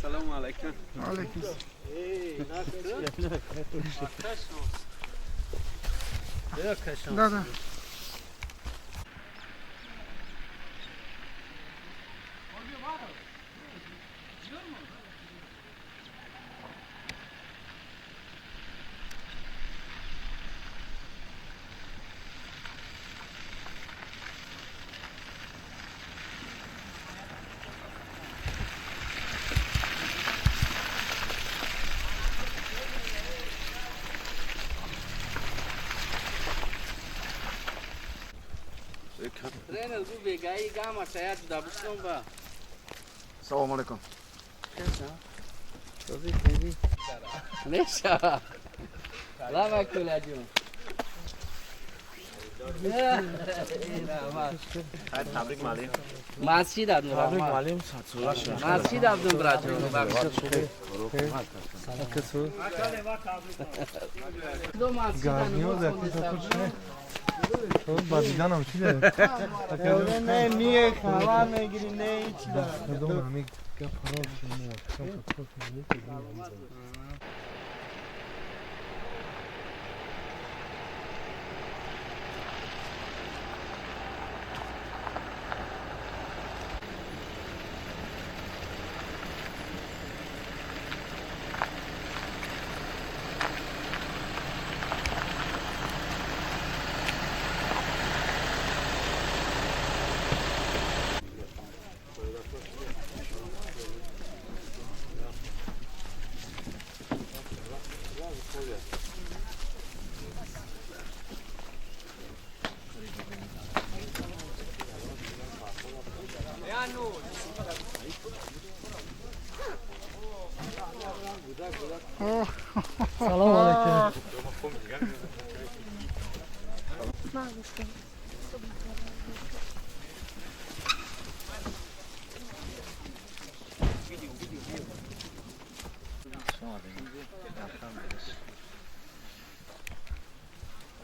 سلام علیکم. علیکم. Да, да. سلام علیکم. Ба диданам чӣ дорад? Не, не, хабар мегирӣ, не, ҳеч Кадом гап. Салом алейкум.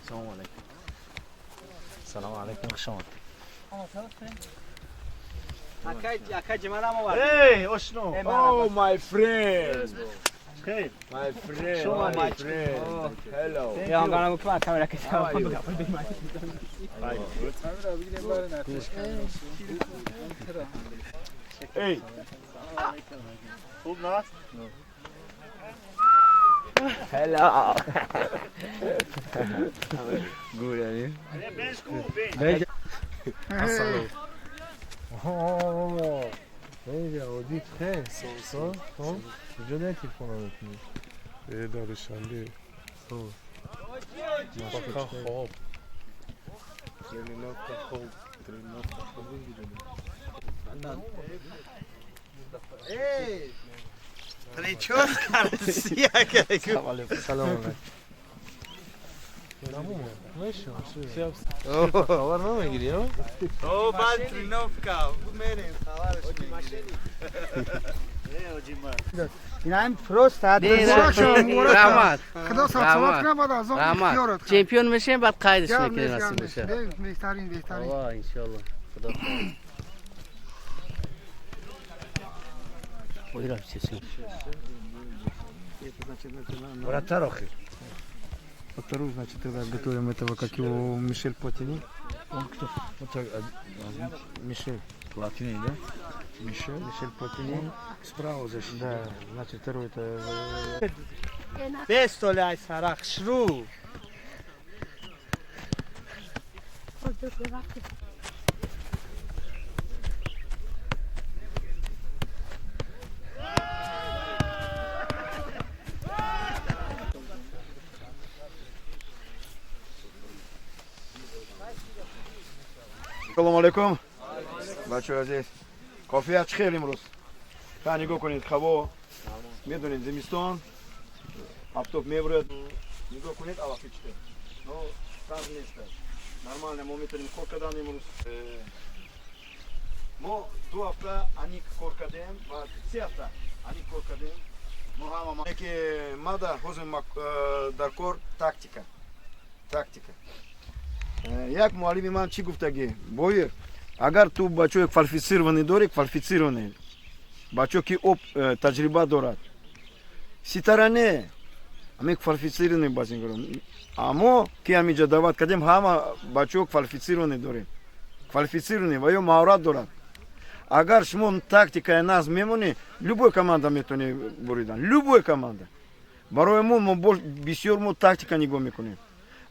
سلام علیکم. سلام علیکم، خوش آمدید. Hey, Oshno. Oh, my friend. Hey, my friend. My friend. Hello. How are you? Hey. خوب نه؟ Hello. Good, are you? دارشنبه خواب سلام علیکم. خبر نمیگیری ها؟ او بعد ترینوفکا میریم خبرش میگیریم. این просто رحمت. خدا سلامت کنه، بعد از اون رحمت. چمپیون میشیم، بعد قیدش میکنیم، نصیب بشه. بهترین بهترین. آه ان شاء الله. خدا خدا. Вратарь охир. Вторую, значит, тогда готовим этого, как его, Мишель Платини. Он кто? Вот так, Мишель. Платини, да? Мишель. Мишель Платини. Справа защитник. Да, значит, второй это... Бестоле ай сарах шру. سلام علیکم بچه عزیز. کافیت خیر امروز. تا نگاه کنید هوا، میدونید زمستان آفتاب میبرد. نگاه کنید، алафи чита. Но там нест. Нормально, мо метавонем кор кардан имрӯз. Мо 2 ҳафта аник кор кардем ва 3 ҳафта аник кор кардем. Мо ҳама ки мада ҳозир дар кор тактика. Тактика. Як муаллими ман чӣ гуфтагӣ? Боир, агар ту бачаҳои квалифицированный дорӣ, квалифицированный, бачаҳо ки об таҷриба дорад, ситара не, ҳамин квалифицированный бозигарон. Аммо ки ҳаминҷа даъват кардем, ҳама бачаҳо квалифицированный дорем. Квалифицированный ва ё маҳорат дорад. Агар шумо тактикаи наз мемонӣ, любой команда метавонӣ буридан, любой команда. Барои мо бисёр мо тактика нигоҳ мекунем.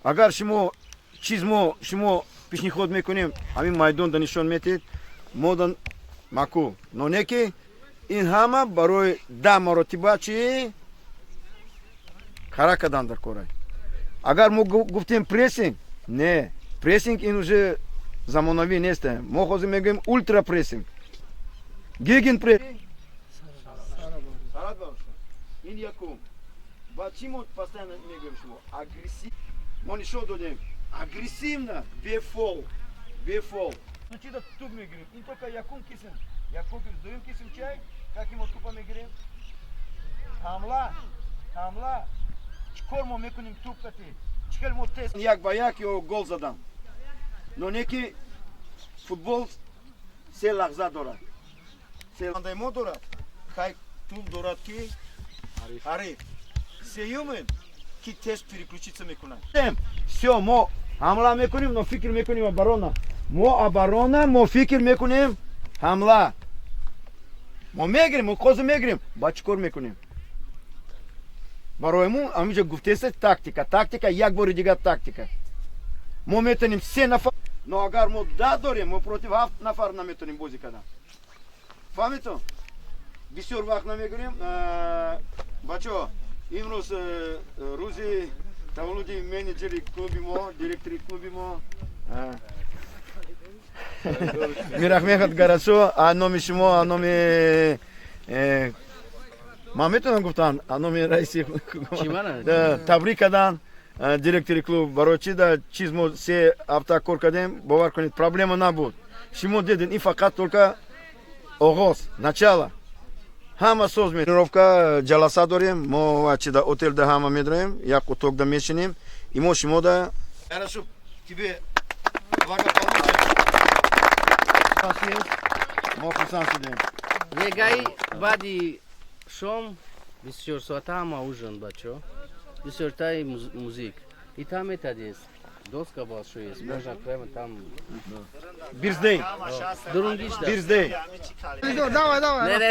Агар шумо чиз мо шумо пешниҳод мекунем, ҳамин майдонда нишон метиҳед, модан маку. Но не ки ин ҳама барои 10 маротиба чи кара кардан дар корай. Агар мо гуфтем прессинг, не, прессинг ин уже замонавӣ нест. Мо ҳозир мегӯем ультра прессинг. Гегенпрессинг. Ин якум. Баъд чӣ мо постоянно мегӯем шумо? Агрессив. Мо нишон додем агрессивно, бефол, бефол. Ну чи да туп мегирем? Ин только якум кисм. Якум кисм, дуюм кисм чай, как мо тупа мегирем? Ҳамла, ҳамла. Чикор мо мекунем туп кати? Чикор мо тест? Як ба як ё гол задан. Но неки футбол се лаҳза дорад. Се лаҳзаи мо дорад. Хай туп дорад ки ҳариф. Сеюмин ки тест переключиться мекунад. Всё, мо ҳамла мекунем, но фикр мекунем оборона. Мо оборона, мо фикр мекунем ҳамла. Мо мегирем, мо қозу мегирем, ба чӣ кор мекунем? Барои мо ҳаминҷа гуфтеста тактика, тактика, як бори дигар тактика. Мо метавонем 3 нафар, но агар мо 10 дорем, мо против 7 нафар наметавонем бозӣ кардан. Фаҳмидтон? Бисёр вақт намегирем. Бачаҳо, имрӯз рӯзи таваллуди менеҷери клуби мо, директори клуби мо Мирахмехат Гарашо, а номи шумо, а номи ман метавонам гуфтан, а номи раиси табрик кардан директори клуб. Барои чи да чиз мо 3 ҳафта кор кардем, бовар кунед, проблема набуд. Шумо дидед, ин фақат только оғоз, начало. Ҳама соз тренировка ҷаласа дорем, мо чи да отелда ҳама медроем, як утоқда мешинем, и мо шумо да Хорошо, тебе благополучие. Мо хурсанд шудем. Негаи баъди шом 24 соата ҳама ужин, бачо. 24 таи музик. И там это есть. Доска большая есть, можно прямо там. Бирздей. Дурунгиш да. Бирздей. Давай, давай. Не, не,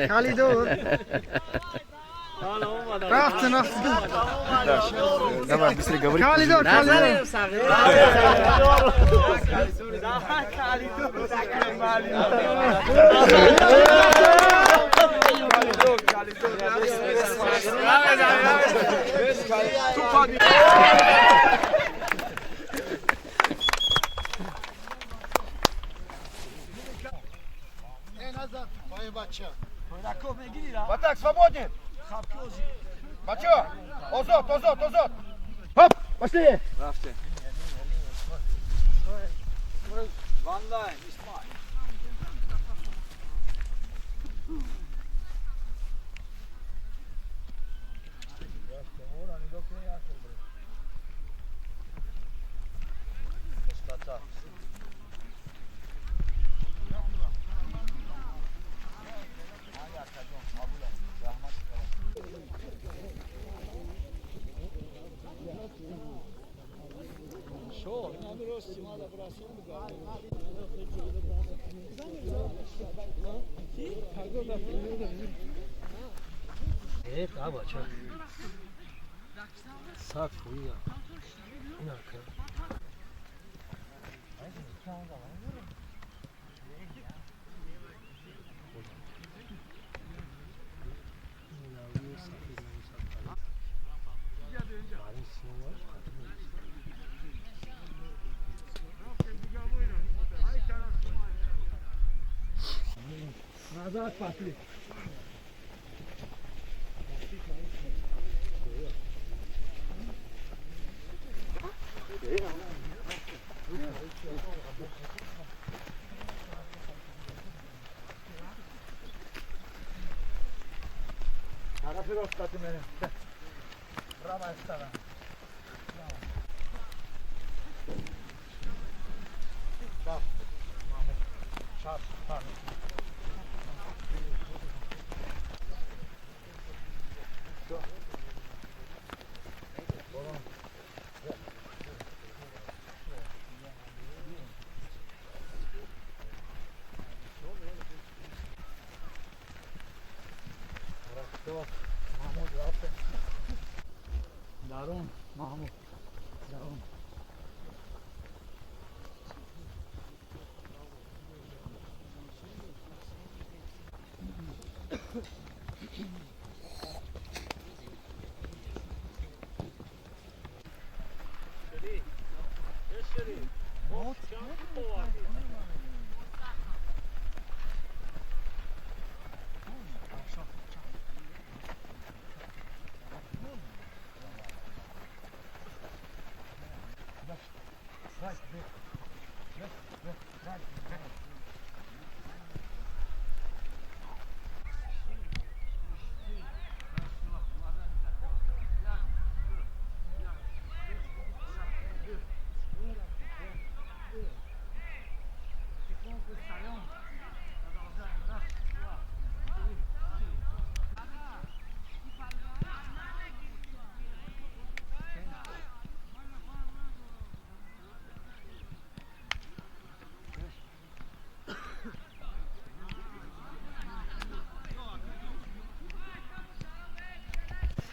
не. Калидор. Рафтен, рафтен. Давай, быстрее говори. Калидор, калидор. Батак, свободен! Бачо! Озод, озод, озод! Хоп, пошли! Чапи рост қати мерем. Правая сторона. Чап. Чап. Дарун, Маҳмуд. Дарун.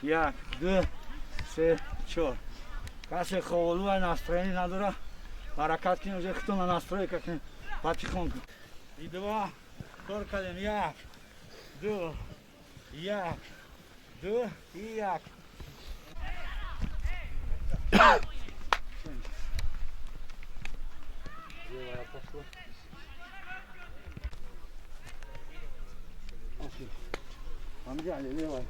Як, ду, се, чор. Касе ховолуа настроение надора, ҳаракат кунем, уже хитона настройка кунем, потихоньку. И два, кор кардем, як, ду, як, ду и як. Левая пошла. Побежали, левая.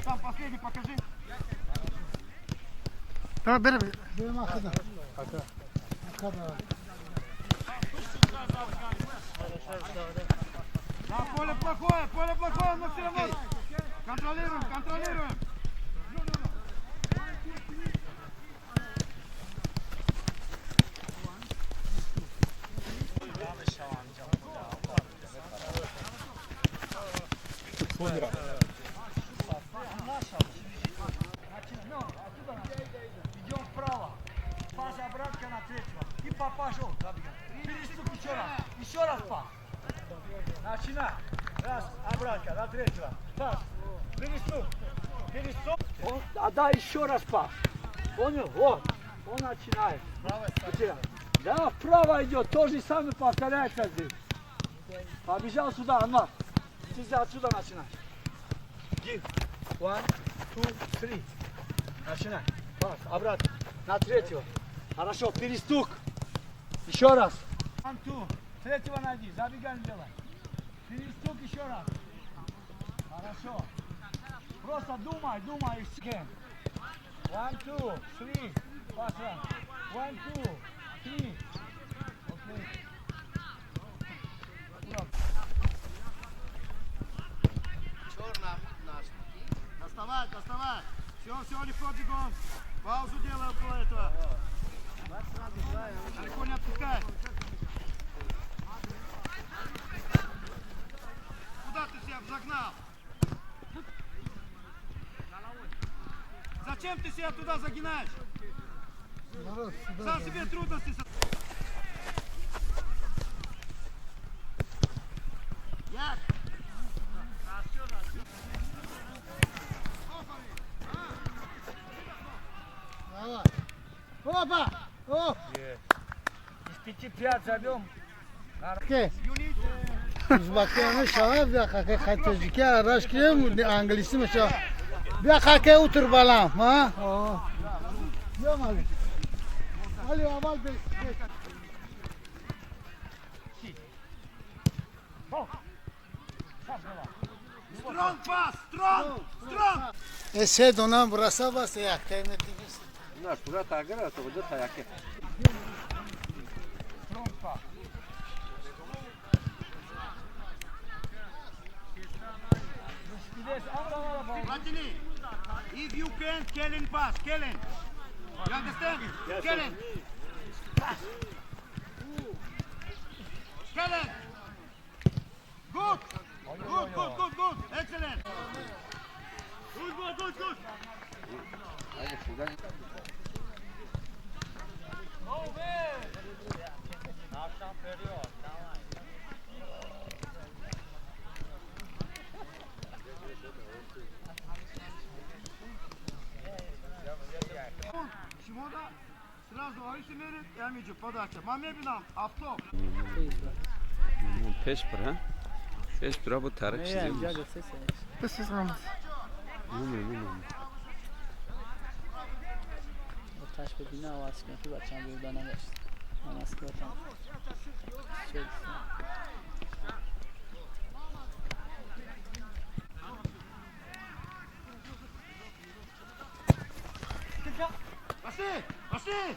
Там последний покажи. Да, поле плохое, но все равно контролируем, контролируем. Идем вправо. Пас обратка на третьего. И пошел. Переступ еще раз. Еще раз пас. Начинай. Раз, обратка на третьего. Пас. Переступ. Переступ. Он, отдай еще раз пас. Понял? Вот. Он начинает. Да, вправо идет. То же самое повторяется здесь. Побежал сюда, Анвар. Ты отсюда начинаешь. Give. 1, 2, 3. Начинай. Пас, обратно. На третьего. Хорошо, перестук. Еще раз. One, two. Третьего найди, забегай делай. Перестук еще раз. Хорошо. Просто думай, думай и все. 1, 2, 3. Пас, раз. 1, 2, 3. Окей. Доставай, доставай. Все, все, легко бегом. Паузу делаем около этого. Далеко не отпускай. Куда ты себя загнал? Зачем ты себя туда загинаешь? Сам себе трудности. Як? Опа! Оп! Из 5-5 забьем. Узбекиён шава бия хаке тоҷики араш кием англиси меша. Бия хаке утур балам, ха? Бия мали. Али аввал бе. Strong pass, strong, strong. Се донам браса бас як тайме тигис. На, сурат агара, то вода таяке. Strong pass. Platini, if you can, Kellen pass, Kellen. You understand? Yes, Kellen. Pass. Kellen. Good. Good, good, good, good. Excellent. Good, good, good, good. Шимода сразу Алисимери, я миджу подача. Мамебинам, авто. Пеш пра. Пеш пра бо тарик чизи. آتش به دینه عوض کن تو بچه هم بیرون نگشت من از که بچم Пошли! Пошли!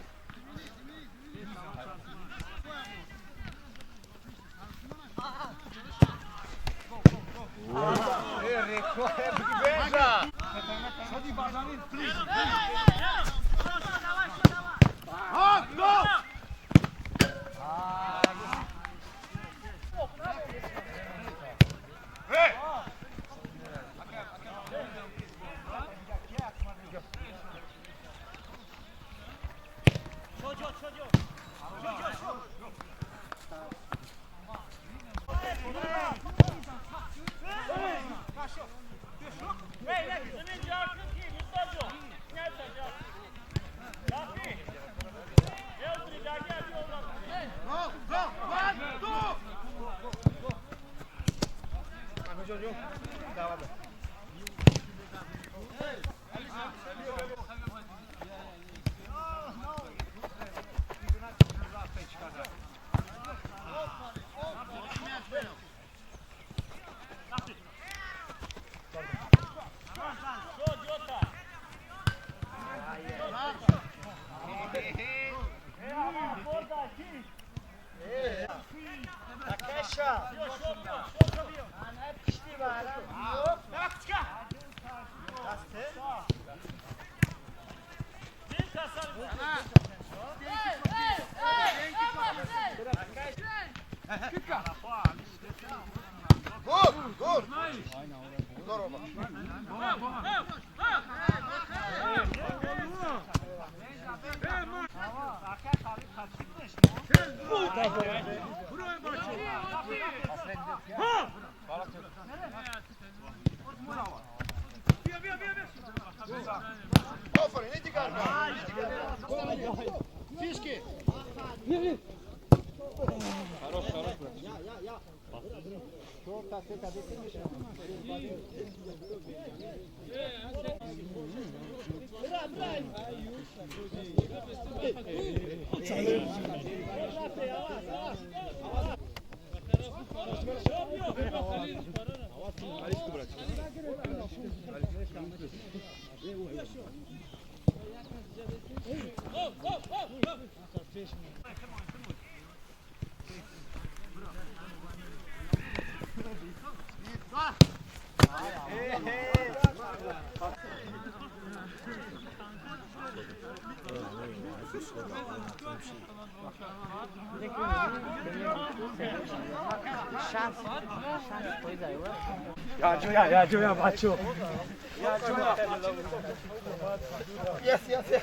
Yes, yes, yes.